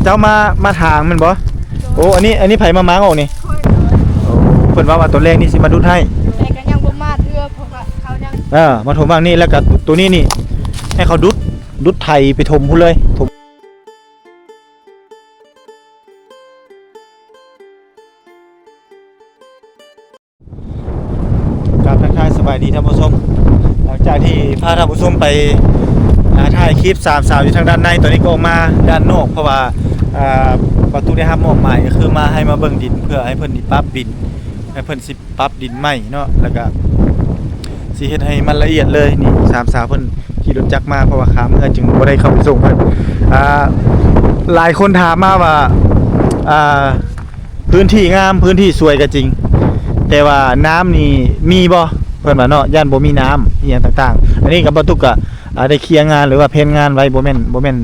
ເຈົ້າມາ ມາຖາງແມ່ນບໍ່? ໂອ້ ອັນນີ້ ອັນນີ້ໃຜມາມ້າງອອກນີ້? ໂອ້ ເພິ່ນວ່າ ວ່າຕອນແລງນີ້ຊິມາດຸດໃຫ້ ແຕ່ກໍຍັງບໍ່ມາເທື່ອ ເພາະວ່າເຂົາຍັງ ເອີ ມາຖົມຫວ່າງນີ້ ແລ້ວກໍໂຕນີ້ນີ້ ໃຫ້ເຂົາດຸດ ດຸດໄຖໄປຖົມພຸ້ນເລີຍ ຖົມ. ກາບທັກທາຍສະບາຍດີທ່ານຜູ້ຊົມ, ຫຼັງຈາກທີ່ພາທ່ານຜູ້ຊົມໄປ ອ່າ ຖ່າຍຄລິບສາມສາວຢູ່ທາງດ້ານໃນ, ຕອນນີ້ກໍອອກມາດ້ານນອກ ເພາະວ່າ ອ່າ ບ່າວຕຸກໄດ້ຮັບມອບໝາຍ ກໍຄືມາໃຫ້ມາເບິ່ງດິນ ເພື່ອໃຫ້ເພິ່ນຊິປັບດິນ ໃຫ້ເພິ່ນຊິປັບດິນໃໝ່ເນາະ, ແລ້ວກໍຊິເຮັດໃຫ້ມັນລະອຽດເລີຍ. ນີ້ສາມສາວເພິ່ນຂີ່ລົດຈັກມາ ເພາະວ່າຂາເມືອຈຶ່ງບໍ່ໄດ້ເຂົ້າໄປສົ່ງເພິ່ນ. ອ່າ ຫຼາຍຄົນຖາມມາວ່າ ອ່າ ພື້ນທີ່ງາມ ພື້ນທີ່ສວຍກໍຈິງ ແຕ່ວ່ານ້ຳນີ້ມີບໍ່ ເພິ່ນວ່າເນາະ, ຢ້ານບໍ່ມີນ້ຳອີ່ຫຍັງຕ່າງໆ. ອັນນີ້ກໍບ່າວຕຸກກໍ ອ່າ ໄດ້ເຄຍງານ ຫຼືວ່າແຜນງານໄວ້ ບໍ່ແມ່ນ ບໍ່ແມ່ນ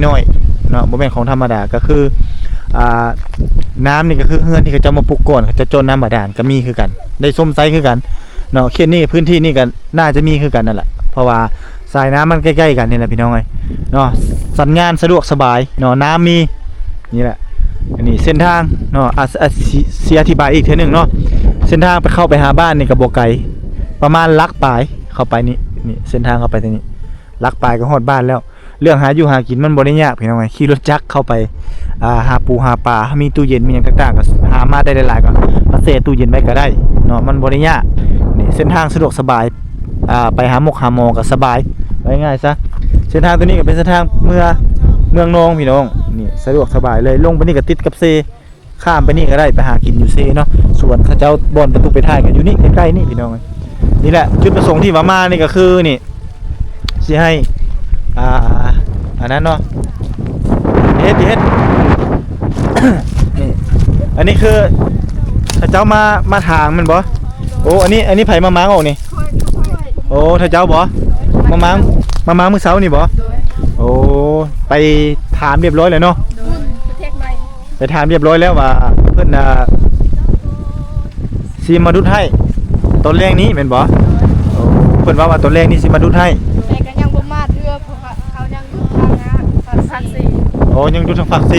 ນ້ອຍໆເນາະ, ບໍ່ແມ່ນຂອງທຳມະດາ. ກໍຄື ອ່າ ນ້ຳນີ້ກໍຄືເຮືອນທີ່ເຂົາເຈົ້າມາປຸກກ່ອນ ເຂົາເຈົ້າເຈາະນ້ຳບາດານກໍມີຄືກັນ ໄດ້ຊົມໃຊ້ຄືກັນເນາະ. ເຂດນີ້ ພື້ນທີ່ນີ້ກໍໜ້າຈະມີຄືກັນນັ້ນແຫຼະ ເພາະວ່າ ສາຍນ້ຳມັນໃກ້ໆກັນນີ້ແຫຼະພີ່ນ້ອງເອີຍເນາະ, ສັນຍານສະດວກສະບາຍເນາະ, ນ້ຳມີ. ນີ້ແຫຼະ ອັນນີ້ເສັ້ນທາງເນາະ, ອາ ອາ ຊິ ຊິອະທິບາຍອີກເທື່ອໜຶ່ງເນາະ. ເສັ້ນທາງໄປ ເຂົ້າໄປຫາບ້ານນີ້ກໍບໍ່ໄກ ປະມານຫຼັກປາຍເຂົ້າໄປນີ້, ນີ້ເສັ້ນທາງເຂົ້າໄປທາງນີ້ ຫຼັກປາຍກໍຮອດບ້ານແລ້ວ. ເລື່ອງຫາຢູ່ຫາກິນມັນບໍ່ໄດ້ຍາກພີ່ນ້ອງເອີຍ, ຂີ່ລົດຈັກເຂົ້າໄປ ອ່າ ຫາປູຫາປາ, ມີຕູ້ເຢັນມີຫຍັງຕ່າງໆ ກໍຫາມາໄດ້ຫຼາຍໆ ກໍມາແຊ່ຕູ້ເຢັນໄວ້ກໍໄດ້ເນາະ, ມັນບໍ່ໄດ້ຍາກ. ນີ້ເສັ້ນທາງສະດວກສະບາຍ ອ່າ ໄປຫາໝົກຫາໝໍກໍສະບາຍ ເວົ້າງ່າຍໆຊະ. ເສັ້ນທາງຕົວນີ້ກໍເປັນເສັ້ນທາງເມືອ ເມືອງນອງພີ່ນ້ອງ, ນີ້ສະດວກສະບາຍເລີຍ. ລົງໄປນີ້ກໍຕິດກັບເຊ ຂ້າມໄປນີ້ກໍໄດ້ ໄປຫາກິນຢູ່ເຊເນາະ, ສວນເຂົາເຈົ້າ ບ່ອນປະຕູໄປຖ່າຍກໍຢູ່ນີ້ໃກ້ໆນີ້ພີ່ນ້ອງ. ນີ້ແຫຼະ ຈຸດປະສົງທີ່ວ່າມານີ້ກໍຄືນີ້ ຊິໃຫ້ ອ່າ ອັນນັ້ນເນາະ ເຮັດ ເຮັດ ນີ້ ອັນນີ້ຄືເຂົາເຈົ້າມາ ມາຖາງແມ່ນບໍ່? ໂອ້ ອັນນີ້ ອັນນີ້ໃຜມາມ້າງອອກນີ້? ໂອ້ ເຂົາເຈົ້າບໍ່? ມາມ້າງ ມາມ້າງມື້ເຊົ້ານີ້ບໍ່? ໂອ້ ໄປຖາມຮຽບຮ້ອຍແລ້ວເນາະ? ໄປຖາມຮຽບຮ້ອຍແລ້ວວ່າເພິ່ນ ອ່າ ຊິມາດຸດໃຫ້ຕອນແລງນີ້ແມ່ນບໍ່? ໂອ້ ເພິ່ນເວົ້າວ່າຕອນແລງນີ້ຊິມາດຸດໃຫ້ ແຕ່ກໍຍັງບໍ່ມາເທື່ອ ເພາະວ່າເຂົາຍັງຢູ່ທາງ ອ່າ ພາກເຊ. ອໍ ຍັງຢູ່ທາງພາກເຊ,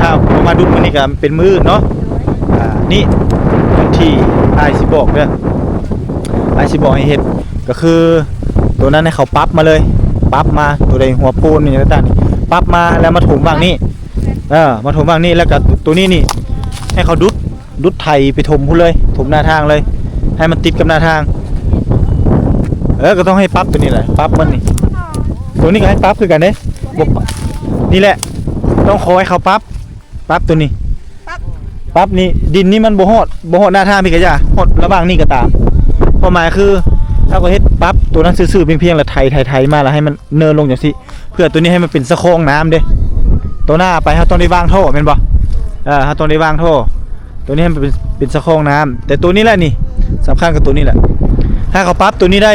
ຖ້າບໍ່ມາດຸດມື້ນີ້ກໍເປັນມື້ອື່ນເນາະ. ອ່າ ນີ້ ທີ່ອ້າຍຊິບອກເດີ, ອ້າຍຊິບອກໃຫ້ເຮັດ ກໍຄືໂຕນັ້ນໃຫ້ເຂົາປັບມາເລີຍ, ປັບມາ ໂຕໃດຫົວໂພນຫຍັງຕ່າງໆ ປັບມາແລ້ວມາຖົມຫວ່າງນີ້. ເອີ ມາຖົມຫວ່າງນີ້ ແລ້ວກໍໂຕນີ້ນີ້ ໃຫ້ເຂົາດຸດ ດຸດໄຖໄປຖົມພຸ້ນເລີຍ, ຖົມໜ້າທາງເລີຍ ໃຫ້ມັນຕິດກັບໜ້າທາງ. ເອີ ກໍຕ້ອງໃຫ້ປັບໂຕນີ້ແຫຼະ, ປັບມັນນີ້ ໂຕນີ້ກໍໃຫ້ປັບຄືກັນເດ້. ບໍ່ ນີ້ແຫຼະ ຕ້ອງຂໍໃຫ້ເຂົາປັບ ປັບໂຕນີ້ ປັບ ປັບນີ້ ດິນນີ້ມັນບໍ່ຮອດ ບໍ່ຮອດໜ້າທາງພີ້ກະຢ່າ ຮອດລະຫວ່າງນີ້ກໍຕາມ. ຄວາມໝາຍຄື ເຮົາກໍເຮັດປັບໂຕນັ້ນຊື່ໆພຽງໆ ແລ້ວໄຖໆໆມາ ແລ້ວໃຫ້ມັນເນີນລົງຈັ່ງຊີ້ ເພື່ອໂຕນີ້ໃຫ້ມັນເປັນສະຄອງນ້ຳເດ້. ໂຕໜ້າໄປເຮົາຕ້ອງໄດ້ວາງທໍ່ແມ່ນບໍ່? ເອີ ເຮົາຕ້ອງໄດ້ວາງທໍ່ ໂຕນີ້ໃຫ້ມັນເປັນ ເປັນສະຄອງນ້ຳ. ແຕ່ໂຕນີ້ແຫຼະນີ້ ສຳຄັນກັບໂຕນີ້ແຫຼະ. ຖ້າເຂົາປັບໂຕນີ້ໄດ້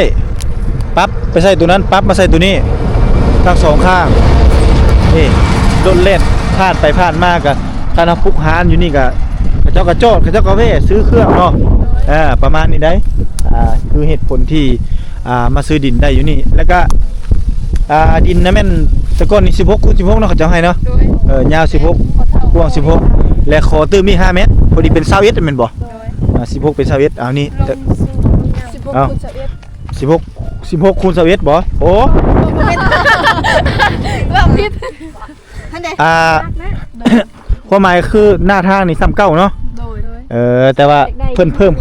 ປັບໄປໃສ່ໂຕນັ້ນ ປັບມາໃສ່ໂຕນີ້ ທັງສອງຂ້າງ. ນີ້ ລົດແລ່ນຜ່ານໄປຜ່ານມາກະ ຄັນເຮົາປຸກຮ້ານຢູ່ນີ້ກະ ເຂົາເຈົ້າກະຈອດ ເຂົາເຈົ້າກະແວ່ຊື້ເຄື່ອງເນາະ. ເອີ ປະມານນີ້ໄດ໋. ອ່າ ຄືເຫດຜົນທີ່ ອ່າ ມາຊື້ດິນໄດ້ຢູ່ນີ້ ແລ້ວກະ ອ່າ ດິນນະແມ່ນ ແຕ່ກ່ອນນີ້ສິບຫົກຄູນສິບຫົກເນາະ ເຂົາເຈົ້າໃຫ້ເນາະ. ໂດຍ ເອີ ຍາວສິບຫົກ ກວ້າງສິບຫົກ ແລະ ຂໍຕື່ມອີກຫ້າແມັດ ພໍດີເປັນຊາວເອັດແມ່ນບໍ່? ໂດຍ ອ່າ ສິບຫົກເປັນຊາວເອັດ. ເອົານີ້ ລົງສູງ ສິບຫົກ ເອົ້າ ຄູນຊາວເອັດ ສິບຫົກ ສິບຫົກຄູນຊາວເອັດບໍ່? ໂອ້ ເວົ້າຜິດ ຫັ້ນເດ້ ອ່າ ຄວາມໝາຍຄືໜ້າທາງນີ້ສ່ຳເກົ່າເນາະ. ໂດຍ ເອີ ແຕ່ວ່າເພິ່ນເພີ່ມ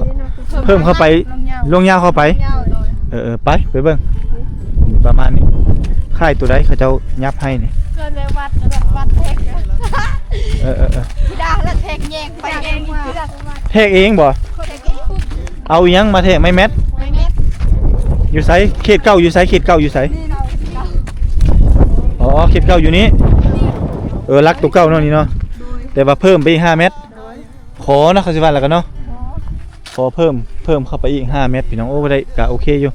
ເພີ່ມເຂົ້າໄປ ລວງຍາວເຂົ້າໄປ. ເອີ ເອີ ໄປ ໄປເບິ່ງ ປະມານນີ້. ຄ້າຍໂຕໃດເຂົາເຈົ້າຫຍັບໃຫ້ນີ້? ເກີນໄປວັດ ວັດແທກ. ເອີ ເອີ ເອີ ທີ່ດາລະແທກແຍງໄປແຍງມາ. ແທກເອງບໍ່? ແທກເອງ. ເອົາອີ່ຫຍັງມາແທກ? ໄມ້ແມັດ. ໄມ້ແມັດ. ຢູ່ໃສ? ເຂດເກົ່າຢູ່ໃສ? ເຂດເກົ່າຢູ່ໃສ? ອໍ ເຂດເກົ່າຢູ່ນີ້. ເອີ ຫຼັກໂຕເກົ່າເນາະນີ້ເນາະ. ໂດຍ ແຕ່ວ່າເພີ່ມໄປອີກຫ້າແມັດ. ໂດຍ ຂໍເນາະ ເຂົາຊິວ່າແລ້ວກັນເນາະ. ຂໍ ຂໍເພີ່ມ ເພີ່ມເຂົ້າໄປອີກຫ້າແມັດ ພີ່ນ້ອງ. ໂອ້ ໄດ້ ກະໂອເຄຢູ່.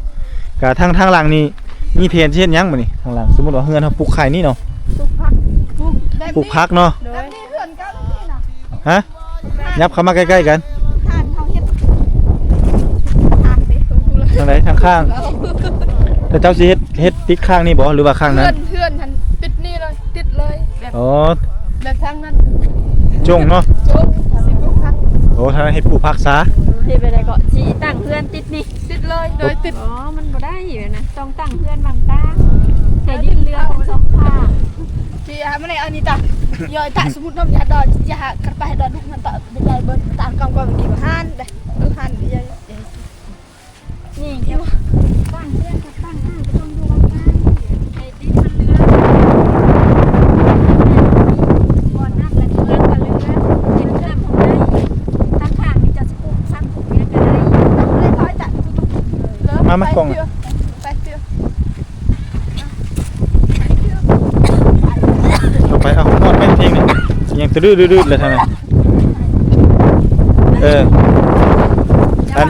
ກະທາງ ທາງຫຼັງນີ້ ມີແຜນຊິເຮັດຫຍັງບາດນີ້? ທາງຫຼັງ ສົມມຸດວ່າເຮືອນເຮົາປູກໄຂ່ນີ້ເນາະ. ປູກຜັກ ປູກແບບ ປູກຜັກເນາະ. ໂດຍ ແບບນີ້ເຮືອນເກົ່ານີ້ນະ. ຮະ? ຫຍັບເຂົ້າມາໃກ້ໆກັນ. ທາງເຮົາເຮັດທາງເດ້ ທາງໃດ? ທາງຂ້າງ. ແຕ່ເຈົ້າຊິເຮັດ ເຮັດຕິດຂ້າງນີ້ບໍ່ ຫຼືວ່າຂ້າງນັ້ນ? ເຮືອນ ເຮືອນຫັ້ນຕິດນີ້ເລີຍ ຕິດເລີຍແບບ. ອໍ ແລ້ວທາງນັ້ນ ຈົ່ງເນາະ ຈົ່ງ ຊິປູກຜັກ. ໂອ້ ທາງນັ້ນເຮັດປູກຜັກຊະ. ເຮັດແບບໃດກໍຊິຕັ້ງເຮືອນຕິດນີ້ ຕິດເລີຍ ໂດຍຕິດ. ອໍ ມັນບໍ່ໄດ້ແບບນັ້ນ ຕ້ອງຕັ້ງເຮືອນບັງກາງ ໃຫ້ດິນເຫຼືອທັງສອງຂ້າງ. ທີ່ ອາ ມັນ ອັນນີ້ຕາ ຍອຍຕາ ສົມມຸດເນາະ ຢາດອຍ ຢາກະໄປດອຍ ມັນຕາ ໄດ້ເບີດຕາ ກຳກອງກິນຫັ້ນເດ້ ເອີ ຫັ້ນ ນີ້ຢູ່ ຕັ້ງເຮືອນກໍຕັ້ງ ອ້າງກໍຕ້ອງຢູ່ກາງໆ ໃຫ້ດິນມັນເຫຼືອ ບ່ອນນ້ຳລະເຫຼືອກໍເຫຼືອ ເຮັດນ້ຳໄດ້ ທາງຂ້າງນີ້ເຈົ້າຊິປູກສັກປູກຫຍັງກໍໄດ້. ມາ ມາ ກ້ອງ ໄປເທື່ອ ໄປເທື່ອ ເອົາໄປ ເອົາຮອດໄປເພງນີ້ ຍັງຕະດືດໆໆ ແລ້ວທາງນັ້ນ. ເອີ ອັນ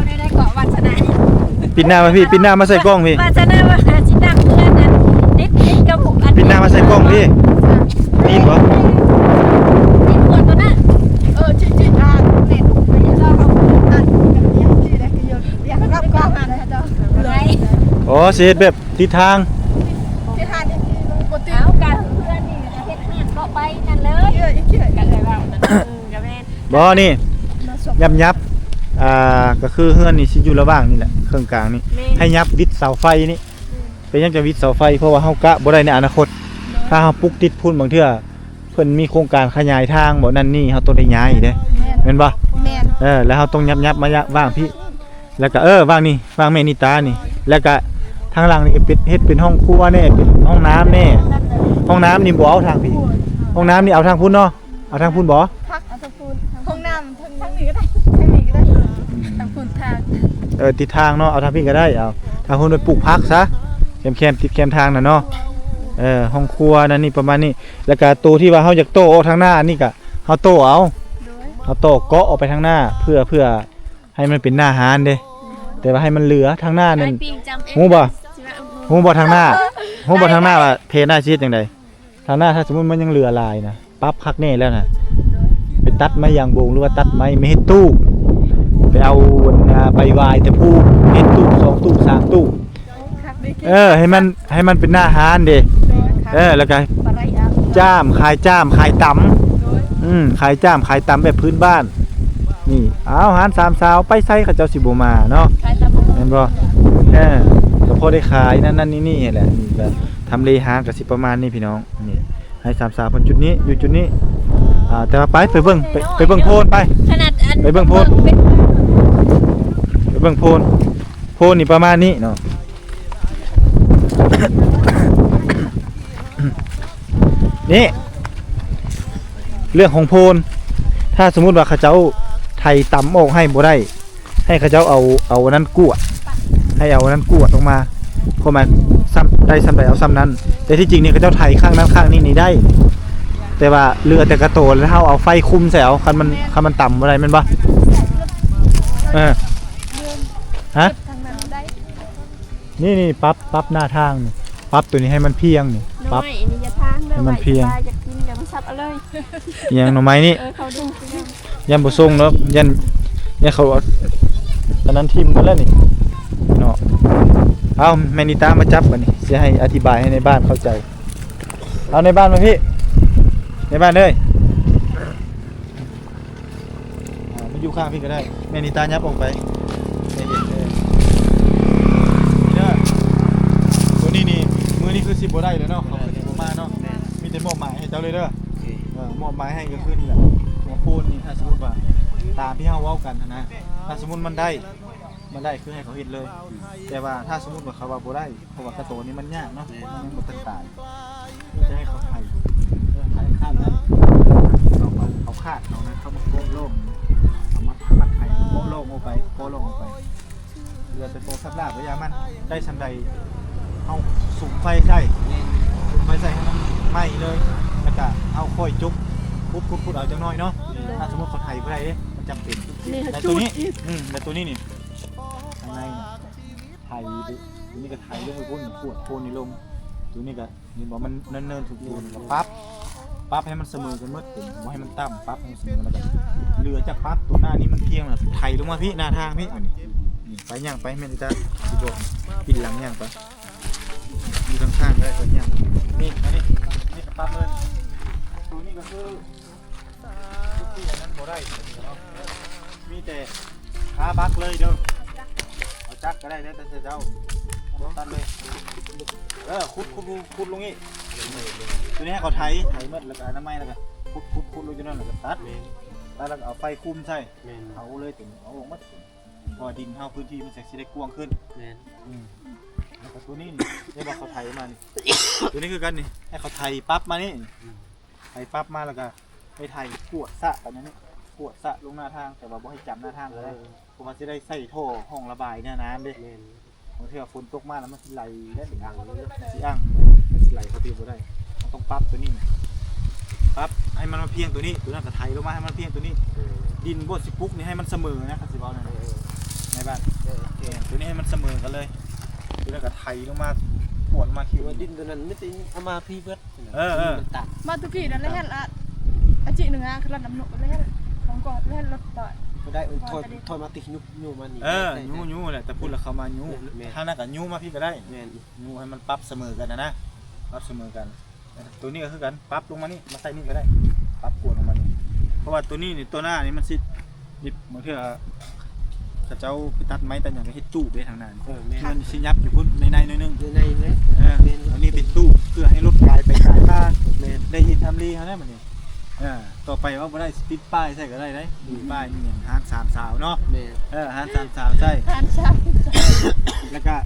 ປິດໜ້າມາພີ້ ປິດໜ້າມາໃສ່ກ້ອງພີ້ ວາສະນາວ່າຊິຕັ້ງເຮືອນນັ້ນ ຕິດ ຕິດກັບ ອັນ ປິດໜ້າມາໃສ່ກ້ອງພີ້ ໄດ້ຍິນບໍ່? ຕິດກວ່າຕົວນັ້ນ ເອີ ຈິໆ ອ່າ ເນັດ ເຮົາ ເຮົາ ອ່າ ເຮົາ ເຮົາ ເຮົາ ເຮົາ ເຮົາ ເຮົາ ເຮົາ ເຮົາ ເຮົາ ເຮົາ ເຮົາ ເຮົາ ເຮົາ ເຮົາ ເຮົາ ເຮົາ ເຮົາ ອໍ ຊິເຮັດແບບ ທິດທາງ ທິດທາງນີ້ບໍ່ຕິດ ເອົາກະເຮືອນນີ້ເຮັດເຮືອນເກາະໄປນັ້ນເລີຍ ເອີ ອີກເທື່ອ ກະເລີຍເວົ້ານັ້ນ ເອີ ກະແມ່ນ ບໍ່ ນີ້ ຍັບໆ ອ່າ ກະຄືເຮືອນນີ້ຊິຢູ່ລະຫວ່າງນີ້ແຫຼະ ເຄິ່ງກາງນີ້ ແມ່ນ ໃຫ້ຍັບວິດເສົາໄຟນີ້ ແມ່ນ ເປັນຫຍັງຈັ່ງວິດເສົາໄຟ ເພາະວ່າເຮົາກະບໍ່ໄດ້ໃນອະນາຄົດ ໂດຍ ຖ້າເຮົາປຸກຕິດພຸ້ນ ບາງເທື່ອເພິ່ນມີໂຄງການຂະຫຍາຍທາງບໍ່ ນັ້ນນີ້ ເຮົາຕ້ອງໄດ້ຍ້າຍເດ້ ແມ່ນ ແມ່ນບໍ່? ແມ່ນ ເອີ ແລ້ວເຮົາຕ້ອງຍັບໆ ມາວາງພີ້ ແລ້ວກະ ເອີ ວາງນີ້ ວາງແມ່ນີຕານີ້ ແລ້ວກະທາງຫຼັງນີ້ກະເປັນ ເຮັດເປັນຫ້ອງຄົວແດ່ ເປັນຫ້ອງນ້ຳແດ່ ຫ້ອງນ້ຳນີ້ບໍ່ເອົາທາງພີ້ ຫ້ອງນ້ຳນີ້ເອົາທາງພຸ້ນເນາະ ເອົາທາງພຸ້ນບໍ່? ພັກເອົາທາງພຸ້ນ ຫ້ອງນ້ຳທາງນີ້ກໍໄດ້ ທາງນີ້ກໍໄດ້ ທາງພຸ້ນທາງ ເອີ ຕິດທາງເນາະ ເອົາທາງພີ້ກໍໄດ້ ເອົາທາງພຸ້ນໄປປູກຜັກຊະ ແຄມໆ ຕິດແຄມທາງນະເນາະ ເອີ ຫ້ອງຄົວນັ້ນນີ້ ປະມານນີ້ ແລ້ວກະໂຕທີ່ວ່າເຮົາຢາກໂຕ້ອອກທາງໜ້າ ອັນນີ້ກະເຮົາໂຕ້ເອົາ ໂດຍ ເຮົາໂຕ້ເກາະອອກໄປທາງໜ້າ ເພື່ອ ເພື່ອ ໃຫ້ມັນເປັນໜ້າຮ້ານເດ້ ແຕ່ວ່າໃຫ້ມັນເຫຼືອທາງໜ້ານັ້ນ ອ້າຍປິງຈຳເອງ ຮູ້ບໍ່? ຊິວ່າ ຮູ້ບໍ່ທາງໜ້າ ຮູ້ບໍ່ທາງໜ້າວ່າແຜນໜ້າຊິເຮັດຈັ່ງໃດ? ທາງໜ້າຖ້າສົມມຸດມັນຍັງເຫຼືອຫຼາຍນະ ປັບຄັກແນ່ແລ້ວນະ ໄປຕັດໄມ້ຢາງບົງ ຫຼືວ່າຕັດໄມ້ມາເຮັດຕູ້ ໄປເອົາອັນ ອ່າ ໃບຫວາຍແຕ່ພູມ ເຮັດຕູ້ສອງຕູ້ສາມຕູ້ ເອີ ໃຫ້ມັນ ໃຫ້ມັນເປັນໜ້າຮ້ານເດ້ ເອີ ແລ້ວກະຈ້າມ ຂາຍຈ້າມ ຂາຍຕຳ ອືມ ຂາຍຈ້າມ ຂາຍຕຳແບບພື້ນບ້ານ ນີ້ ອ້າວ ຮ້ານສາມສາວ ໄປໃສເຂົາເຈົ້າຊິບໍ່ມາເນາະ ແມ່ນບໍ່? ເອີ ກະພໍໄດ້ຂາຍນັ້ນໆ ນີ້ໆ ແຫຼະ ນີ້ກະທຳເລຮ້ານກະຊິປະມານນີ້ພີ່ນ້ອງ ນີ້ ໃຫ້ສາມສາວເພິ່ນຈຸດນີ້ ຢູ່ຈຸດນີ້ ອ່າ ແຕ່ວ່າໄປ ໄປເບິ່ງ ໄປ ໄປເບິ່ງໂພນ ໄປ ຂະໜາດອັນ ໄປເບິ່ງໂພນ ເປັນ ໄປເບິ່ງໂພນ ໂພນນີ້ປະມານນີ້ເນາະ ນີ້ ເລື່ອງຂອງໂພນ ຖ້າສົມມຸດວ່າເຂົາເຈົ້າໄຖຕຳອອກໃຫ້ບໍ່ໄດ້ ໃຫ້ເຂົາເຈົ້າເອົາ ເອົາອັນນັ້ນກວດ ໃຫ້ເອົາອັນນັ້ນກວດອອກມາ ຄວາມໝາຍສ່ຳ ໄດ້ສ່ຳໃດເອົາສ່ຳນັ້ນ ແຕ່ທີ່ຈິງນີ້ເຂົາເຈົ້າໄຖຂ້າງນັ້ນຂ້າງນີ້ນີ້ໄດ້ ແຕ່ວ່າເຫຼືອແຕ່ກະໂຕ ແລ້ວເຮົາເອົາໄຟຄຸມໃສ່ເອົາ ຄັນມັນ ຄັນມັນຕຳບໍ່ໄດ້ແມ່ນບໍ່? ເອີ ຮະ? ນີ້ໆ ປັບ ປັບໜ້າທາງນີ້ ປັບໂຕນີ້ໃຫ້ມັນພຽງນີ້ ປັບ ໜໍ່ໄມ້ນີ້ຢ່າທາງເດີ ໃຫ້ມັນພຽງ ຢາກກິນກໍມາສັບເອົາເລີຍ ອີຫຍັງໜໍ່ໄມ້ນີ້ ເອີ ເຂົາດຸ ຢ້ານບໍ່ສົ່ງດອກ ຢ້ານ ຢ້ານເຂົາເອົາອັນນັ້ນຖິ້ມໝົດແລ້ວນີ້ເນາະ ເອົາ ແມ່ນີຕາມາຈັບບັດນີ້ ຊິໃຫ້ອະທິບາຍໃຫ້ໃນບ້ານເຂົ້າໃຈ ເອົາ ໃນບ້ານມາພີ້ ໃນບ້ານເອີຍ ອ່າ ມາຢູ່ຂ້າງພີ້ກໍໄດ້ ແມ່ນີຕາຫຍັບອອກໄປ ໃຫ້ເຫັນເດີ ນີ້ເດີ ໂຕນີ້ນີ້ ມື້ນີ້ຄືຊິບໍ່ໄດ້ແລ້ວເນາະ ເຂົາຄືຊິບໍ່ມາເນາະ ມີແຕ່ມອບໝາຍໃຫ້ເຈົ້າເລີຍເດີ ເອີ ມອບໝາຍໃຫ້ກໍຄືນີ້ແຫຼະ ມາໂພນນີ້ ຖ້າສົມມຸດວ່າຕາມທີ່ເຮົາເວົ້າກັນຫັ້ນນະ ຖ້າສົມມຸດມັນໄດ້ ມັນໄດ້ຄືໃຫ້ເຂົາເຮັດເລີຍ ແຕ່ວ່າຖ້າສົມມຸດວ່າເຂົາວ່າບໍ່ໄດ້ ເພາະວ່າກະໂຕນີ້ມັນຍາກເນາະ ແມ່ນ ມັນຍັງບໍ່ທັນຕາຍ ຈະໃຫ້ເຂົາໄຖ ເອີ ໄຖຂ້າງນັ້ນ ເອົາ ເອົາ ເອົາຄາດເອົານັ້ນເຂົ້າມາໂປະໂລ່ງ ເອົາມາມັດໄຖໂປະໂລ່ງອອກໄປ ໂປະໂລ່ງອອກໄປ ເຫຼືອແຕ່ໂຕສັບຫຼາກໄວ້ຢ່າມັນ ໄດ້ສ່ຳໃດ ເຮົາສຸມໄຟໃສ່ ສຸມໄຟໃສ່ໃຫ້ມັນໄໝ້ເລີຍ ແລ້ວກະເຮົາຄ່ອຍຈຸກ ຂຸດໆໆ ເອົາຈັກໜ້ອຍເນາະ ຖ້າສົມມຸດເຂົາໄຖບໍ່ໄດ້ເດ້ ມັນຈຳເປັນ ແລ້ວໂຕນີ້ ອືມ ແລ້ວໂຕນີ້ນີ້ ທາງໃນນີ້ ໄຖ ໂຕນີ້ກໍໄຖລົງໄປພຸ້ນ ກວດໂພນນີ້ລົງ ໂຕນີ້ກໍເຫັນບໍ່ ມັນເນີນໆ ສູງໆ ກໍປັບ ປັບໃຫ້ມັນສະເໝີກັນໝົດ ບໍ່ໃຫ້ມັນຕ່ຳ ປັບໃຫ້ມັນສະເໝີ ແລ້ວກໍເຫຼືອຈາກປັບໂຕໜ້ານີ້ມັນພຽງ ແລ້ວໄຖລົງມາພີ້ ໜ້າທາງພີ້ ນີ້ ໄປຍ່າງໄປ ແມ່ນອີຕາຊິບອກ ປີນຫຼັງຍ່າງໄປ ຢູ່ທາງຂ້າງກໍໄດ້ ໄປຍ່າງ ນີ້ ມານີ້ ນີ້ກໍປັບເລີຍ ໂຕນີ້ກໍ อันนั้นบ่ได้เนาะ มีแต่ขาบักเลยเด้อ เอาจักก็ได้ แล้วแต่เจ้า ตัดเลย เออ ขุด ขุด ขุดลงนี่ ตัวนี้ให้เขาไถ ไถหมด แล้วก็อนามัย แล้วก็ขุด ขุด ขุดลงอยู่นั่น แล้วก็ตัด แม่น ตัดแล้วก็เอาไฟคุมใส่ แม่น เผาเลย ตัวนี้เอาออกหมด เพราะว่าดินเฮาพื้นที่มันจักสิได้กว้างขึ้น แม่น อืม แล้วก็ตัวนี้นี่ เรียกว่าเขาไถมานี่ ตัวนี้คือกันนี่ ให้เขาไถปั๊บมานี่ อืม ไถปั๊บมาแล้วก็ไปไถกวดสระไปนั่นนี่ กวดสระลงหน้าทาง แต่ว่าบ่ให้จำหน้าทางก็ได้ เออ เพราะว่าสิได้ใส่ท่อห้องระบายหน้าน้ำเด้ แม่น บางเทื่อฝนตกมาแล้วมันสิไหลแล้วสิอั้ง สิอั้ง มันสิไหลเข้าไปบ่ได้ มันต้องปรับตัวนี้นะ ปรับให้มันมาเพียงตัวนี้ ตัวนั้นก็ไถลงมาให้มันเพียงตัวนี้ เออ ดินบ่สิปลูกนี่ให้มันเสมอนะ คันสิเว้านั่น เออ ในบ้าน เออ โอเค ตัวนี้ให้มันเสมอกันเลย ตัวนั้นก็ไถลงมา กวดลงมา คิดว่าดินตัวนั้นไม่ติเอามาพี่เบิด เออ เออ มันตัด มาตุกี้นั่นแหละ เห็นละ อาจิหนึ่งอ่ะ คือรถน้ำหนุกแล้วเห็นของก่อนแล้วรถต่อย ก็ได้ เออ ถอย ถอยมาติยุบยุบมานี่ เออ ได้ ยุบยุบแหละ แต่พูดแล้วเขามายุบ แม่น ทางนั้นก็ยุบมาพี่ก็ได้ แม่น ยุบให้มันปรับเสมอกันนะนะ ปรับเสมอกัน ตัวนี้ก็คือกัน ปรับลงมานี่ มาใส่นี่ก็ได้ ปรับกวดลงมานี่ เพราะว่าตัวนี้นี่ ตัวหน้านี่มันสิ นี่บางเทื่อเขาเจ้าไปตัดไม้ตัดหยังก็เฮ็ดตู้ไปทางนั้น เออ แม่น มันสิยับอยู่พุ้นในๆหน่อยหนึ่ง ในๆเลย เออ แม่น อันนี้เป็นตู้เพื่อให้รถกายไปกายมา แม่น ได้เห็นทำเลเฮาแล้วบัดนี้ เออ ต่อไปว่าบ่ได้สิติดป้ายใส่ก็ได้เด้ มีป้ายมีหยัง ร้านสามสาวเนาะ แม่น เออ ร้านสามสาวใส่ ร้านสามสาว แล้วก็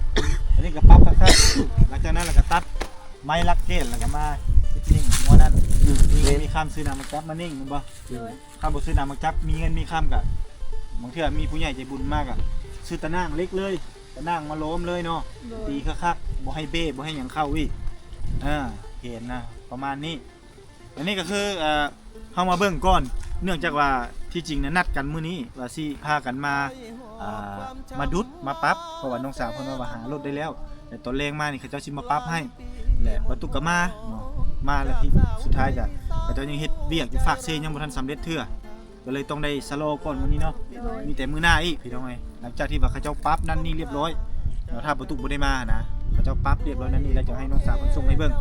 อันนี้ก็ปรับคักๆ หลังจากนั้นแล้วก็ตัดไม้ลักเกต แล้วก็มาติดนิ่งหัวนั่น อืม มี แม่น มีคำซื้อน้ำมาจับมานิ่ง แม่นบ่ โดย ถ้าบ่ซื้อน้ำมาจับ มีเงินมีคำก็ บางเทื่อมีผู้ใหญ่ใจบุญมากอะ ซื้อตะนางเหล็กเลย ตะนางมาล้อมเลยเนาะ โดย ตีคักๆ บ่ให้เบ้ บ่ให้หยังเข้าอีก เออ เห็นนะ ประมาณนี้ อันนี้ก็คือ เอ่อ เฮามาเบิ่งก่อน เนื่องจากว่าที่จริงนะนัดกันมื้อนี้ว่าสิพากันมา อ่า มาดุดมาปรับ เพราะว่าน้องสาวเพิ่นว่า ว่าหารถได้แล้ว แต่ตอนแลงมานี่เขาเจ้าสิมาปรับให้ และบ่าวตุ๊กก็มาเนาะ มาแล้วที่สุดท้ายก็เขาเจ้ายังเฮ็ดเวียกอยู่ฝากเซยังบ่ทันสำเร็จเทื่อ ก็เลยต้องได้ชะลอก่อนมื้อนี้เนาะ โดย มีแต่มื้อหน้าอีกพี่น้องเอ้ย หลังจากที่ว่าเขาเจ้าปรับนั่นนี่เรียบร้อยเนาะ ถ้าบ่าวตุ๊กบ่ได้มานะ เขาเจ้าปรับเรียบร้อยนั่นนี่แล้วจะให้น้องสาวเพิ่นส่งให้เบิ่ง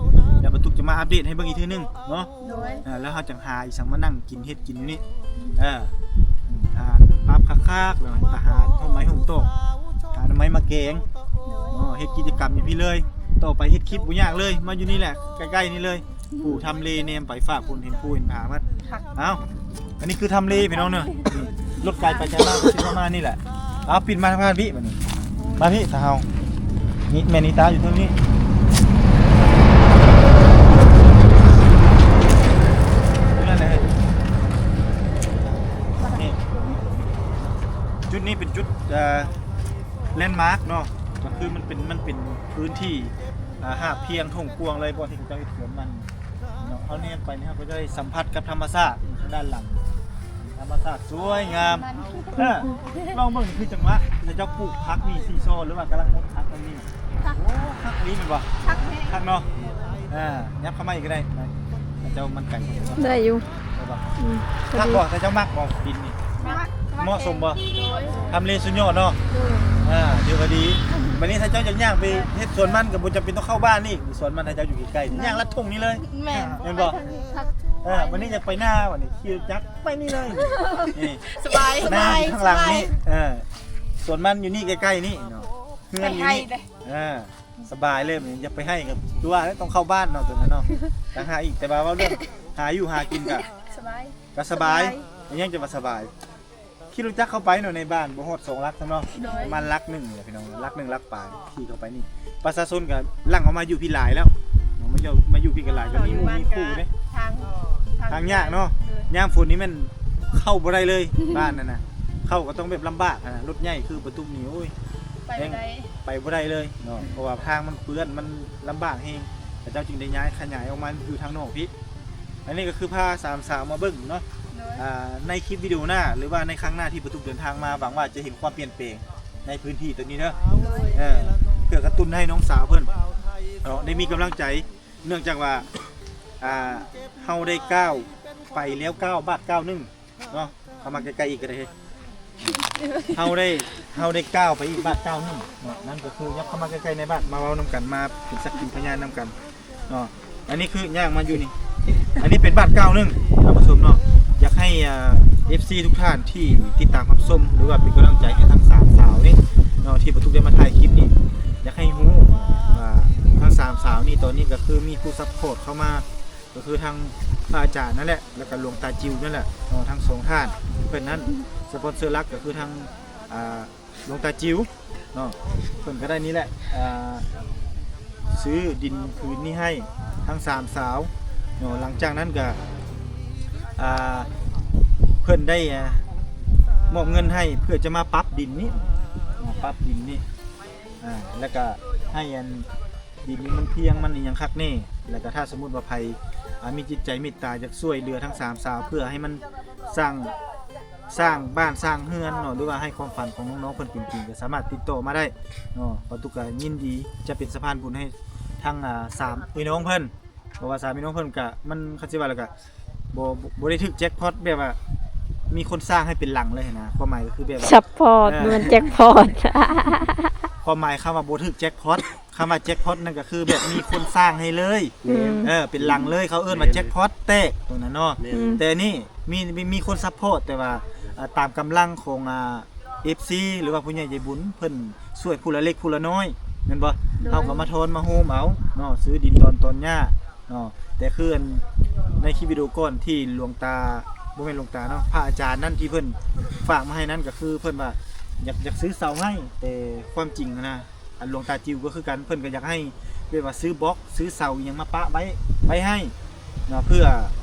แล้วบ่าวตุ๊กจะมาอัปเดตให้เบิ่งอีกเทื่อนึงเนาะ โดย อ่า แล้วเฮาจั่งหาอีสังมานั่งกินเฮ็ดกินอยู่นี่ เออ อ่า ปรับคักๆ แล้วก็หาต้นไม้หงตอก หาหน่อไม้มาแกง โดย เนาะ เฮ็ดกิจกรรมอยู่พี้เลย ต่อไปเฮ็ดคลิปบ่ยากเลย มาอยู่นี่แหละ ใกล้ๆ นี่เลย ผู้ทำเลแนมไปฟ้า ผู้เห็นภูเห็นผาหมด คัก เอ้า อันนี้คือทำเลพี่น้องเนาะ นี่ รถไกลไปไกลมาก สิประมาณนี้แหละ เอา ปิดมาทางด้านพี้บัดนี้ มาพี้ ถ้าเฮา นี่แม่นิตาอยู่ตรงนี้ นั่นแหละ นี่ จุดนี้เป็นจุด เอ่อ แลนด์มาร์คเนาะ ก็คือมันเป็น มันเป็นพื้นที่ อ่า หาบเพียงท่งกว้างเลย บ่อนที่เขาเจ้าเฮ็ดสวนมันเนาะ เฮาแนมไปนี่ เฮาก็จะได้สัมผัสกับธรรมชาติทางด้านหลัง ธรรมชาติสวยงาม มัน เออ ลองเบิ่งนี่คือจังหวะ เขาเจ้าปลูกผักนี่ ซีซอ หรือว่ากำลังหดผักนั่นนี่ คัก โอ้ คักอีหลีแม่นบ่ คักแฮง คักเนาะ อ่า ยับเข้ามาอีกก็ได้ เจ้ามันไกล ได้อยู่ ได้บ่ อืม คักบ่ แต่เจ้ามักบ่ ดินนี่ มัก เหมาะสมบ่ โดย ทำเลสุดยอดเนาะ โดย อ่า ถือว่าดี บัดนี้ถ้าเจ้าอยากย่างไปเฮ็ดสวนมันก็บ่จำเป็นต้องเข้าบ้านนี่ สวนมันให้เจ้าอยู่ใกล้ๆ ย่างลัดทุ่งนี่เลย แม่น แม่นบ่ คัก เออ บัดนี้อยากไปนา บัดนี้ขี่รถจักรไปนี่เลย นี่ สบาย นาอยู่ข้างหลังนี่ สบาย เออ สวนมันอยู่นี่ใกล้ๆ นี่เนาะ เฮือนอยู่นี่ ไปไฮ่เด้ เออ สบายเลย อย่าไปไฮ่กับตัว ต้องเข้าบ้านเนาะ ตัวนั้นเนาะ ต่างหากอีก แต่ว่าเว้าเรื่องหาอยู่หากินก็ สบาย ก็สบาย สบาย ยังจะว่าสบาย ขี่รถจักรเข้าไปเนาะ ในบ้านบ่ฮอดสองหลักซ้ำเนาะ โดย ประมาณหลักหนึ่งนี่แหละพี่น้อง หลักหนึ่งหลักปลาย ขี่เข้าไปนี่ ประชาชนก็หลั่งออกมาอยู่พี้หลายแล้ว มาอยู่ มาอยู่พี้ก็หลาย ก็มีหมู่มีคู่เด้ ทาง ทางยากเนาะ โดย ยามฝนนี่แม่นเข้าบ่ได้เลย บ้านนั่นน่ะ เข้าก็ต้องแบบลำบากหั้นน่ะ รถใหญ่คือบ่าวตุ๊กนี่ โอ้ย ไปบ่ได้ ไปบ่ได้เลยเนาะ เพราะว่าทางมันเปื้อน มันลำบากแฮง เขาเจ้าจึงได้ย้ายขยายออกมาอยู่ทางนอกพี้ อันนี้ก็คือพาสามสาวมาเบิ่งเนาะ โดย อ่า ในคลิปวิดีโอหน้า หรือว่าในครั้งหน้าที่บ่าวตุ๊กเดินทางมา หวังว่าจะเห็นความเปลี่ยนแปลงในพื้นที่ตัวนี้เด้อ โดย เออ เพื่อกระตุ้นให้น้องสาวเพิ่นเนาะ ได้มีกำลังใจ เนื่องจากว่า อ่า เฮาได้ก้าวไปแล้วก้าวบาดก้าวหนึ่ง เนาะ เข้ามาใกล้ๆ อีกก็ได้เฮ้ย เฮาได้ เฮาได้ก้าวไปอีกบาดก้าวหนึ่งเนาะ นั่นก็คือยับเข้ามาใกล้ๆ ในบ้าน มาเว้านำกัน มาเป็นสักขีพยานนำกันเนาะ อันนี้คือย่างมาอยู่นี่ อันนี้เป็นบาดก้าวหนึ่ง ທ່ານຜູ້ຊົມເນາະ ຢາກໃຫ້ ເອີ ເອັຟຊີທຸກທ່ານທີ່ຕິດຕາມຮັບຊົມ ຫຼືວ່າເປັນກຳລັງໃຈໃຫ້ທັງສາມສາວນີ້ເນາະ ທີ່ບ່າວຕຸກໄດ້ມາຖ່າຍຄລິບນີ້ ຢາກໃຫ້ຮູ້ວ່າທັງສາມສາວນີ້ ຕອນນີ້ກໍຄືມີຜູ້ຊັບພອດເຂົ້າມາ ກໍຄືທາງພະອາຈານນັ້ນແຫຼະ ແລ້ວກໍຫຼວງຕາຈິວນັ້ນແຫຼະເນາະ ທັງສອງທ່ານ ເພິ່ນນັ້ນສະປອນເຊີຫຼັກກໍຄືທາງ ອ່າ ຫຼວງຕາຈິວເນາະ ເພິ່ນກໍໄດ້ນີ້ແຫຼະ ອ່າ ຊື້ດິນຜືນນີ້ໃຫ້ທັງສາມສາວເນາະ ຫຼັງຈາກນັ້ນກໍ ອ່າ ເພິ່ນໄດ້ ອ່າ ມອບເງິນໃຫ້ເພື່ອຈະມາປັບດິນນີ້ ມາປັບດິນນີ້ ອ່າ ແລ້ວກໍໃຫ້ອັນ ດິນນີ້ມັນພຽງ ມັນອີ່ຫຍັງຄັກແນ່ ແລ້ວກໍຖ້າສົມມຸດວ່າໃຜ ອ່າ ມີຈິດໃຈເມດຕາ ຢາກຊ່ວຍເຫຼືອທັງສາມສາວ ເພື່ອໃຫ້ມັນສ້າງ ສ້າງບ້ານສ້າງເຮືອນເນາະ ຫຼືວ່າໃຫ້ຄວາມຝັນຂອງນ້ອງໆເພິ່ນເປັນຈິງ ກໍສາມາດຕິດຕໍ່ມາໄດ້ເນາະ ບ່າວຕຸກກໍຍິນດີຈະເປັນສະພານບຸນໃຫ້ທັງ ອ່າ ສາມພີ່ນ້ອງເພິ່ນ ເພາະວ່າສາມພີ່ນ້ອງເພິ່ນກໍ ມັນ ຄັນຊິວ່າແລ້ວກໍ ບໍ່ ບໍ່ ບໍ່ໄດ້ຖືກແຈັກພອດ ແບບວ່າມີຄົນສ້າງໃຫ້ເປັນຫຼັງເລີຍຫັ້ນນະ ຄວາມໝາຍກໍຄືແບບວ່າ ຊັບພອດ ເອີ ແມ່ນແຈັກພອດ ຄວາມໝາຍຄຳວ່າບໍ່ຖືກແຈັກພອດ ຄຳວ່າແຈັກພອດນັ້ນກໍຄືແບບມີຄົນສ້າງໃຫ້ເລີຍ ແມ່ນ ເອີ ເປັນຫຼັງເລີຍ ເຂົາເອີ້ນວ່າແຈັກພອດແຕກ ຕົງນັ້ນເນາະ ແມ່ນ ອືມ ແຕ່ນີ້ມີ ມີ ມີຄົນຊັບພອດ ແຕ່ວ່າ ອ່າ ຕາມກຳລັງຂອງ ອ່າ ເອັຟຊີ ຫຼືວ່າຜູ້ໃຫຍ່ໃຈບຸນ ເພິ່ນຊ່ວຍຜູ້ລະເລັກຜູ້ລະນ້ອຍ ແມ່ນບໍ່? ໂດຍ ເຮົາກໍມາທອນມາໂຮມເອົາເນາະ ຊື້ດິນດອນຕອນຫຍ້າເນາະ ແຕ່ຄືອັນ ໃນຄລິບວິດີໂອກ່ອນທີ່ຫຼວງຕາ ບໍ່ແມ່ນຫຼວງຕາເນາະ ພະອາຈານນັ້ນທີ່ເພິ່ນຝາກມາໃຫ້ນັ້ນ ກໍຄືເພິ່ນວ່າຢາກ ຢາກຊື້ເສົາໃຫ້ ແຕ່ຄວາມຈິງຫັ້ນນະ ອັນຫຼວງຕາຈິວກໍຄືກັນ ເພິ່ນກໍຢາກໃຫ້ແບບວ່າຊື້ບລັອກ ຊື້ເສົາອີ່ຫຍັງມາປະໄວ້ ໄວ້ໃຫ້ເນາະ ເພື່ອ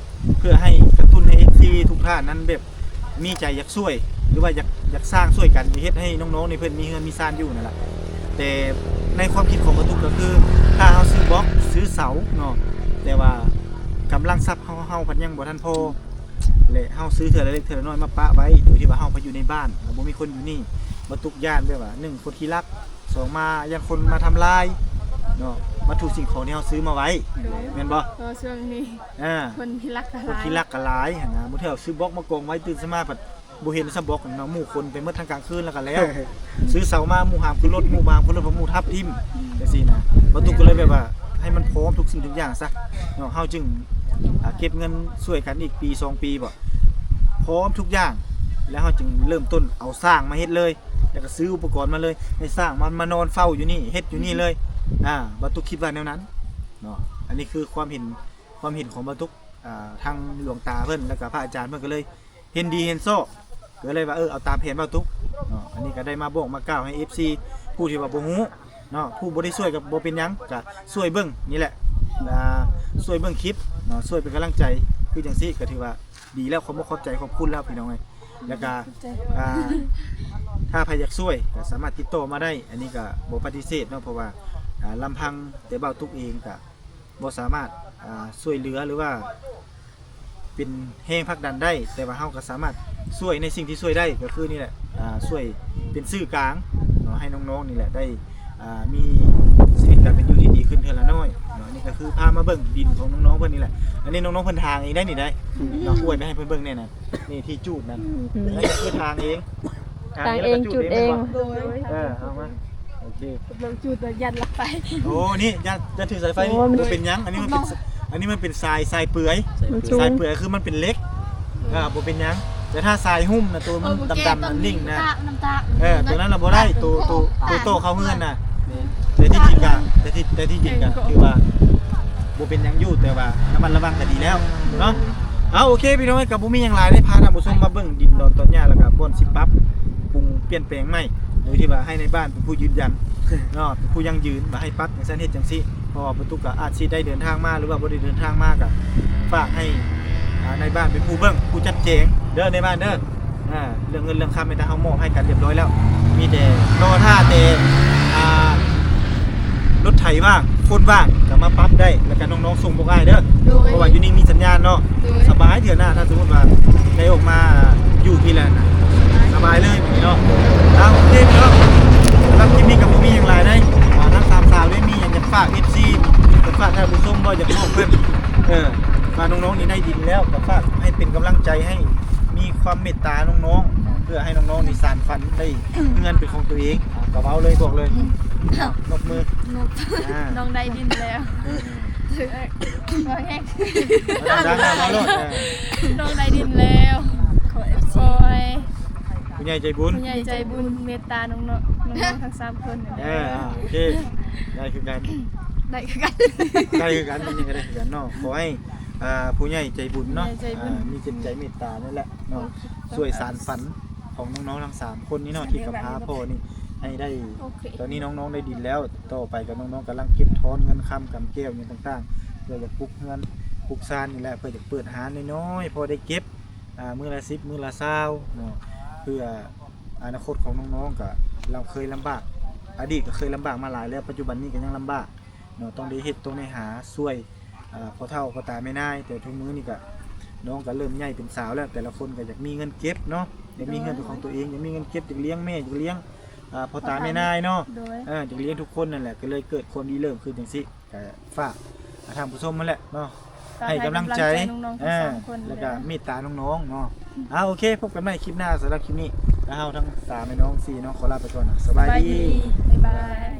ເພື່ອໃຫ້ກະຕຸ້ນໃຫ້ເອັຟຊີທຸກທ່ານນັ້ນແບບມີໃຈຢາກຊ່ວຍ ຫຼືວ່າຢາກ ຢາກສ້າງຊ່ວຍກັນ ເຮັດໃຫ້ນ້ອງໆນີ້ເພິ່ນມີເຮືອນມີຊານຢູ່ນັ້ນລະ ແຕ່ໃນຄວາມຄິດຂອງບ່າວຕຸກກໍຄື ຖ້າເຮົາຊື້ບລັອກ ຊື້ເສົາເນາະ ແຕ່ວ່າກຳລັງຊັບເຮົາ ເຮົາພັດຍັງບໍ່ທັນພໍ ແລະ ເຮົາຊື້ເທື່ອລະເລັກເທື່ອລະນ້ອຍມາປະໄວ້ ໂດຍທີ່ວ່າເຮົາໄປຢູ່ໃນບ້ານ ແລ້ວບໍ່ມີຄົນຢູ່ນີ້ ບ່າວຕຸກຢ້ານແບບວ່າ ໜຶ່ງ ຄົນຂີ້ລັກ ສອງ ມາ ຢ້ານຄົນມາທຳລາຍເນາະ ວັດຖຸສິ່ງຂອງທີ່ເຮົາຊື້ມາໄວ້ ໂດຍ ແມ່ນບໍ່? ເພາະວ່າຊ່ວງນີ້ ອ່າ ຄົນຂີ້ລັກກໍຫຼາຍ ຄົນຂີ້ລັກກໍຫຼາຍຫັ້ນນະ ບາງເທື່ອຊື້ບລັອກມາກອງໄວ້ ຕື່ນຂຶ້ນມາພັດບໍ່ເຫັນຊ້ຳບລັອກເນາະ ໝູ່ຄົນໄປໝົດທັງກາງຄືນແລ້ວກໍແລ້ວ ຊື້ເສົາມາ ໝູ່ຫາມຂຶ້ນລົດ ໝູ່ມາຂຶ້ນລົດ ເພາະໝູ່ທັບຖິ້ມ ຈັ່ງຊີ້ນະ ບ່າວຕຸກກໍເລີຍແບບວ່າ ໃຫ້ມັນພ້ອມທຸກສິ່ງທຸກຢ່າງຊະເນາະ ເຮົາຈຶ່ງ ອ່າ ເກັບເງິນຊ່ວຍກັນອີກປີສອງປີບໍ ພ້ອມທຸກຢ່າງ ແລ້ວເຮົາຈຶ່ງເລີ່ມຕົ້ນເອົາຊ່າງມາເຮັດເລີຍ ແລ້ວກໍຊື້ອຸປະກອນມາເລີຍ ໃຫ້ຊ່າງມັນມານອນເຝົ້າຢູ່ນີ້ ເຮັດຢູ່ນີ້ເລີຍ ອືມ ອ່າ ບ່າວຕຸກຄິດວ່າແນວນັ້ນເນາະ ອັນນີ້ຄືຄວາມເຫັນ ຄວາມເຫັນຂອງບ່າວຕຸກ ອ່າ ທາງຫຼວງຕາເພິ່ນ ແລ້ວກໍພະອາຈານເພິ່ນກໍເລີຍ ເຫັນດີເຫັນຊອບ ກໍເລີຍວ່າ ເອີ ເອົາຕາມແຜນບ່າວຕຸກເນາະ ອັນນີ້ກໍໄດ້ມາບອກມາກ່າວໃຫ້ເອັຟຊີ ຜູ້ທີ່ວ່າບໍ່ຮູ້ເນາະ ຜູ້ບໍ່ໄດ້ຊ່ວຍກໍບໍ່ເປັນຫຍັງ ກໍຊ່ວຍເບິ່ງນີ້ແຫຼະ ອ່າ ຊ່ວຍເບິ່ງຄລິບເນາະ ຊ່ວຍເປັນກຳລັງໃຈ ຄືຈັ່ງຊີ້ກໍຖືວ່າດີແລ້ວ ຂອບອົກຂອບໃຈຂອບຄຸນແລ້ວພີ່ນ້ອງເອີຍ ແລ້ວກໍ ອ່າ ຖ້າໃຜຢາກຊ່ວຍກໍສາມາດຕິດຕໍ່ມາໄດ້ ອັນນີ້ກໍບໍ່ປະຕິເສດເນາະ ເພາະວ່າ ອ່າ ລຳພັງແຕ່ບ່າວຕຸກເອງກໍ ບໍ່ສາມາດ ອ່າ ຊ່ວຍເຫຼືອ ຫຼືວ່າເປັນແຮງຜັກດັນໄດ້ ແຕ່ວ່າເຮົາກໍສາມາດຊ່ວຍໃນສິ່ງທີ່ຊ່ວຍໄດ້ ກໍຄືນີ້ແຫຼະ ອ່າ ຊ່ວຍເປັນສື່ກາງເນາະ ໃຫ້ນ້ອງໆນີ້ແຫຼະໄດ້ ອ່າ ມີຊີວິດການເປັນຢູ່ທີ່ດີຂຶ້ນເທື່ອລະໜ້ອຍເນາະ ນີ້ກໍຄືພາມາເບິ່ງດິນຂອງນ້ອງໆເພິ່ນນີ້ແຫຼະ ອັນນີ້ນ້ອງໆເພິ່ນຖາງເອງໄດ໋ນີ້ໄດ໋ ເນາະ ອວຍໄປໃຫ້ເພິ່ນເບິ່ງແດ່ນະ ນີ້ທີ່ຈູດນັ້ນ ອືມ ອັນນີ້ກໍຄືຖາງເອງ ຖາງເອງ ຈູດເອງ ແມ່ນບໍ່? ໂດຍ ເອີ ເອົາມາ ໂອເຄ ກຳລັງຈູດ ຢ້ານລັກໄປ ໂອ້ ນີ້ຢ້ານ ຢ້ານຖືກສາຍໄຟ ໂອ້ ບໍ່ເປັນຫຍັງ ອັນນີ້ມັນເປັນ ອັນນີ້ມັນເປັນຊາຍ ຊາຍເປືອຍ ມັນສູງ ຊາຍເປືອຍຄືມັນເປັນເຫຼັກ ອ່າ ບໍ່ເປັນຫຍັງ ແຕ່ຖ້າຊາຍຫຸ້ມນະ ໂຕມັນດຳໆ ອັນນີ້ນະ ເອີ ໂຕນັ້ນລະບໍ່ໄດ້ ໂຕ ໂຕ ໂຕຕໍ່ເຂົ້າເຮືອນນະ ແຕ່ທີ່ຈິງກະ ແຕ່ທີ່ ແຕ່ທີ່ຈິງກະ ເອີ ຖືວ່າບໍ່ເປັນຫຍັງຢູ່ ແຕ່ວ່າລະມັດລະວັງກະດີແລ້ວເນາະ ເອົາ ໂອເຄ ພີ່ນ້ອງເອີຍ ກໍບໍ່ມີຫຍັງຫຼາຍເດ້ ພາທ່ານຜູ້ຊົມມາເບິ່ງດິນດອນຕອນຫຍ້າ ແລ້ວກໍບ່ອນຊິປັບປຸງປ່ຽນແປງໃໝ່ ໂດຍທີ່ວ່າໃຫ້ນາຍບ້ານເປັນຜູ້ຢືນຢັນເນາະ ເປັນຜູ້ຢັ້ງຢືນວ່າໃຫ້ປັບຈັ່ງຊັ້ນເຮັດຈັ່ງຊີ້ ເພາະວ່າປະຕຸກກໍອາດຊິໄດ້ເດີນທາງມາ ຫຼືວ່າບໍ່ໄດ້ເດີນທາງມາ ກໍຝາກໃຫ້ ອ່າ ນາຍບ້ານເປັນຜູ້ເບິ່ງ ຜູ້ຈັດແຈງເດີ ນາຍບ້ານເດີ ອ່າ ເລື່ອງເງິນເລື່ອງຄຳນີ້ ເຮົາມອບໃຫ້ກັນຮຽບຮ້ອຍແລ້ວ ມີແຕ່ລໍຖ້າແຕ່ ອ່າ ລົດໄຖວ່າງ ຄົນວ່າງກໍມາປັບໄດ້ ແລ້ວກໍນ້ອງໆສົ່ງພວກອ້າຍເດີ ໂດຍ ເພາະວ່າຢູ່ນີ້ມີສັນຍານເນາະ ໂດຍ ສະບາຍ ເທື່ອໜ້າ ຖ້າສົມມຸດວ່າໄດ້ອອກມາຢູ່ພີ້ແລ້ວນະ ສະບາຍເລີຍເນາະ ເອົາ ໂອເຄເນາະ ສຳລັບຄລິບນີ້ກໍບໍ່ມີຫຍັງຫຼາຍໃດ໋ ອ່າ ທັງສາມສາວໄດ້ມີຫຍັງຢາກຝາກເອັຟຊີ ຢາກຝາກທ່ານຜູ້ຊົມບໍ່ ຢາກບອກເພິ່ນ ເອີ ວ່ານ້ອງໆນີ້ໄດ້ດິນແລ້ວ ກໍຝາກໃຫ້ເປັນກຳລັງໃຈ ໃຫ້ມີຄວາມເມດຕານ້ອງໆ ເພື່ອໃຫ້ນ້ອງໆນີ້ສານຝັນໄດ້ເຮືອນເປັນຂອງຕົວເອງ ອ່າ ກໍເວົ້າເລີຍ ບອກເລີຍ ອືມ ອ່າ ນົບມື ນົບ ອ່າ ນ້ອງໄດ້ດິນແລ້ວ ເອີ ເອີ ເວົ້າແຮງ ເວົ້າດັງໆ ເວົ້າໂລດ ເອີ ນ້ອງໄດ້ດິນແລ້ວ. ຂໍເອັຟຊີ ຂໍໃຫ້ຜູ້ໃຫຍ່ໃຈບຸນ ຜູ້ໃຫຍ່ໃຈບຸນເມດຕານ້ອງໆ ນ້ອງໆທັງສາມຄົນ. ເອີ ອ່າ ໂອເຄ ໄດ້ຄືກັນ ໄດ້ຄືກັນ ໄດ້ຄືກັນ ມັນຍັງກໍໄດ້ຄືກັນເນາະ. ຂໍໃຫ້ ອ່າ ຜູ້ໃຫຍ່ໃຈບຸນເນາະ ຜູ້ໃຫຍ່ໃຈບຸນ ອ່າ ມີຈິດໃຈເມດຕານີ້ແຫຼະເນາະ ໂອເຄ ຊ່ວຍສານຝັນຂອງນ້ອງໆທັງສາມຄົນນີ້ເນາະ ທີ່ກຳພາພໍ່ນີ້ໃຫ້ໄດ້. ໂອເຄ ຕອນນີ້ນ້ອງໆໄດ້ດິນແລ້ວ ຕໍ່ໄປກໍນ້ອງໆກຳລັງເກັບຖອນເງິນຄຳກຳແກ້ວຫຍັງຕ່າງໆ ເພື່ອຢາກປຸກເຮືອນປຸກຊານນີ້ແຫຼະ ເພື່ອຢາກເປີດຮ້ານນ້ອຍໆ ພໍໄດ້ເກັບ ອ່າ ມື້ລະສິບ ມື້ລະຊາວເນາະ ເພື່ອອະນາຄົດຂອງນ້ອງໆ. ກໍລຳ ເຄີຍລຳບາກ ອະດີດກໍເຄີຍລຳບາກມາຫຼາຍແລ້ວ ປັດຈຸບັນນີ້ກໍຍັງລຳບາກເນາະ ຕ້ອງໄດ້ເຮັດ ຕ້ອງໄດ້ຫາຊ່ວຍ ອ່າ ພໍ່ເຖົ້າພໍ່ຕາແມ່ນາຍ. ແຕ່ທຸກມື້ນີ້ກໍ ນ້ອງກໍເລີ່ມໃຫຍ່ເປັນສາວແລ້ວ ແຕ່ລະຄົນກໍຢາກມີເງິນເກັບເນາະ ຢາກມີເຮືອນເປັນຂອງຕົວເອງ ຢາກມີເງິນເກັບ ຢາກລ້ຽງແມ່ ຢາກລ້ຽງ ອ່າ ພໍ່ຕາແມ່ນາຍເນາະ ເອີ ຢາກລ້ຽງທຸກຄົນນັ້ນແຫຼະ. ກໍເລີຍເກີດຄວາມລິເລີ່ມຂຶ້ນຈັ່ງຊີ້ ກໍຝາກ ອ່າ ທ່ານຜູ້ຊົມຫັ້ນແຫຼະເນາະ ໃຫ້ກຳລັງໃຈ ໃຫ້ກຳລັງໃຈນ້ອງໆທັງສາມຄົນ ແລ້ວກໍເມດຕານ້ອງໆເນາະ. ອ່າ ໂອເຄ ພົບກັນໃໝ່ຄລິບໜ້າ. ສຳລັບຄລິບນີ້ ແລະ ເຮົາທັງສາມແມ່ນ້ອງສີ່ເນາະ ຂໍລາໄປກ່ອນນະ ສະບາຍດີ ສະບາຍດີ ບາຍບາຍ.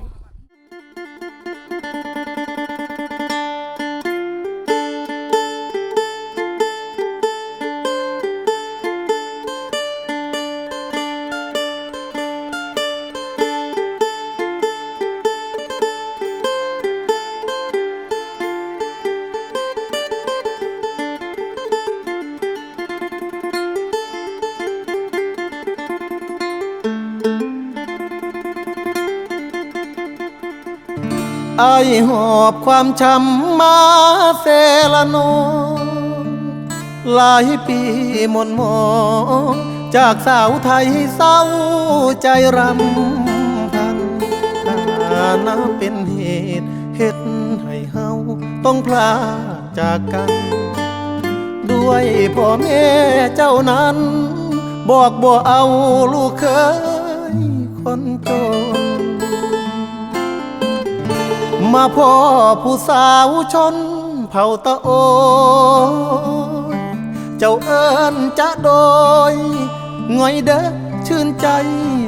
ອ້າຍຫອບຄວາມຊ້ຳມາເຊລະນອງ ຫຼາຍປີໝ່ນໝອງ ຈາກສາວໄທເສົ້າໃຈຣຳພັນ ຖານະເປັນເຫດເຮັດໃຫ້ເຮົາຕ້ອງພລາກຈາກກັນ ດ້ວຍພໍ່ແມ່ເຈົ້ານັ້ນ ບອກບໍ່ເອົາລູກເຂີຍຄົນຈົນ ມາພໍ້ຜູ້ສາວຊົນເຜົ່າຕະໂອຍ ເຈົ້າເອີ້ນຈະໂດຍ ງ່ອຍເດີ ຊື່ນໃຈ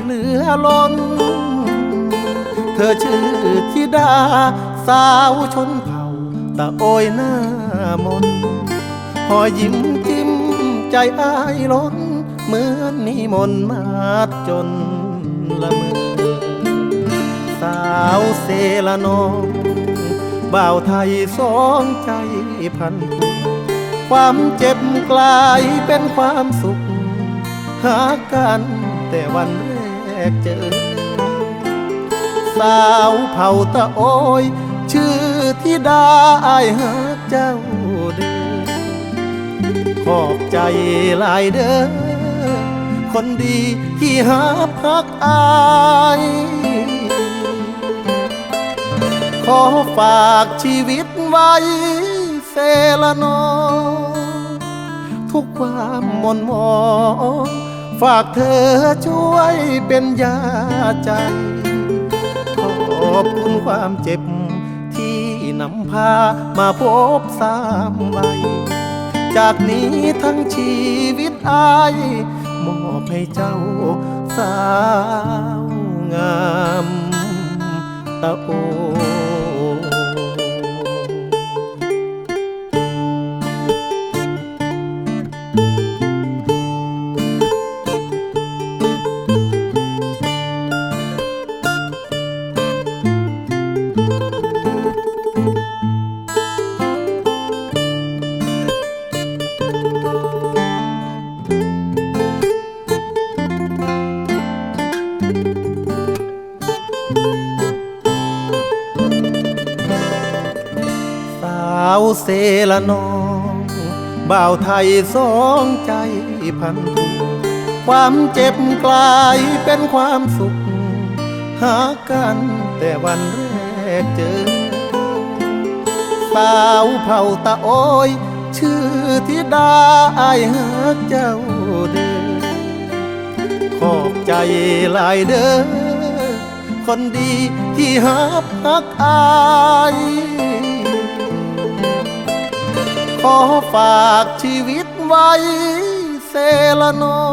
ເຫຼືອລົ້ນ ເທີຊື່ທິດາສາວຊົນເຜົ່າຕະໂອຍໜ້າມົນ ຮອຍຍິ້ມຈິ້ມໃຈອ້າຍລົ້ນ ເໝືອນມີມົນມາດຈົນລະເມີ ສາວເຊລະນອງ ບ່າວໄທສອງໃຈພັນຜູກ ຄວາມເຈັບກລາຍເປັນຄວາມສຸກ ຮັກກັນແຕ່ວັນແລກເຈີ ສາວເຜົ່າຕະໂອຍ ຊື່ທິດາ ອ້າຍຮັກເຈົ້າເດີ ຂອບໃຈຫຼາຍເດີ ຄົນດີທີ່ຮັບຮັກອ້າຍ ຂໍຝາກຊີວິດໄວ້ເຊລະນອງ ທຸກຄວາມໝ່ນໝອງ ຝາກເທີຊ່ວຍເປັນຢາໃຈ ຂອບຄຸນຄວາມເຈັບ ທີ່ນຳພາມາພົບສາມໄວ ຈາກນີ້ທັງຊີວິດອ້າຍ ມອບໃຫ້ເຈົ້າສາວງາມຕະໂອ. สาวเซละน้อง บ่าวไทยสองใจพันผูก ความเจ็บกลายเป็นความสุข หากันแต่วันแรกเจอ สาวเผ่าตะโอย ชื่อธิดา อ้ายฮักเจ้าเด้อ ขอบใจหลายเด้อ คนดีที่ฮับฮักอ้าย ขอฝากชีวิตไว้เซละน้อ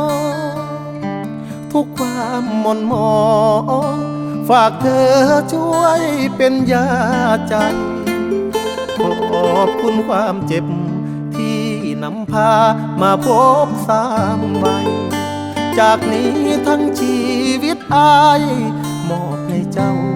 ง ทุกความหม่นหมอง ฝากเธอช่วยเป็นยาใจ ขอบคุณความเจ็บที่ ນຳພາມາພົບສາມໄວ ຈາກນີ້ທັງຊີວິດອ້າຍ ມອບໃຫ້ເຈົ້າ